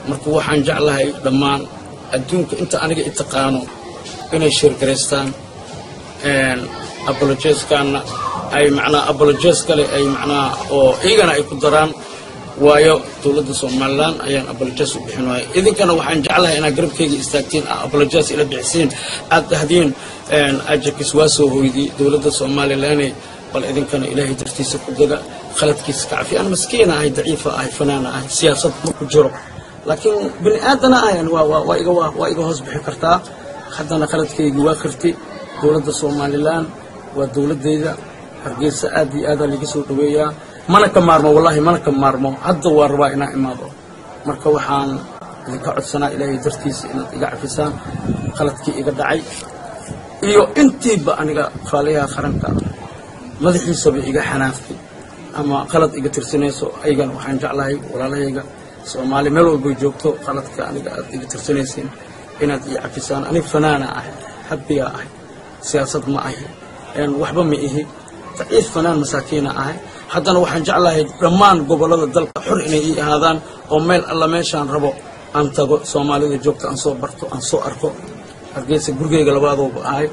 Marka waxaan jeclahay dhammaan adduunka inta aniga i taqaano inay share garaystaan apologies-kaana, ay macnaha apologies kale ay macnaha oo iyagana ay ku daraan, waayo dowladda Somaliland ayaan apologies u bixin waaya. Idinkana waxaan jeclahay inaad garabkayga istaagtiin, aad apologies ila bixisiin, aad dhahdiin Ajakis waa soo hoydiyey dowladda Somaliland. Bal idinkana Ilaahay dartiisa ku dega, khaladkiisa ka cafi. Aan maskiina ahay, daciifa ahay, fanaana ahay, siyaasad ma ku jiro, laakiin bini aadana ahayn waa iga hoos bixi kartaa. Haddana khaladkaygii waa qirti. Dowladda Somaliland waa dowladdayda. Hargeysa aad iyo aadaa liiga soo dhaweeyaa. Mana ka maarmo, wallahi mana ka maarmo. Hadda waa rabaa inaan imaado. Marka waxaan idinka codsanaa Ilaahay dartiisa inaad iga cafisaan khaladkii iga dhacay iyo intiiba aniga faaliyaha qaranka madaxiisaba iga xanaaqtay ama qalad iga tirsanayso. Ayagana waxaan jeclahay, walaalahayga Soomaali meel walbay joogto, qaladka aniga aad iga tirsanaysiin inaad ii cafisaan. Aniga fanaana ahay, habbigaa ahay, siyaasad ma ahi, waxba ma ihi, daciif fanaan masaakiina ahay. Haddana waxaan jeclahay dhammaan gobollada dalka xor inay ii ahaadaan oo meel alla meeshaan rabo aan tago, Soomaalida joogta aan soo barto, aan soo arko. Hargeysa gurigeyga labaadooba ahay.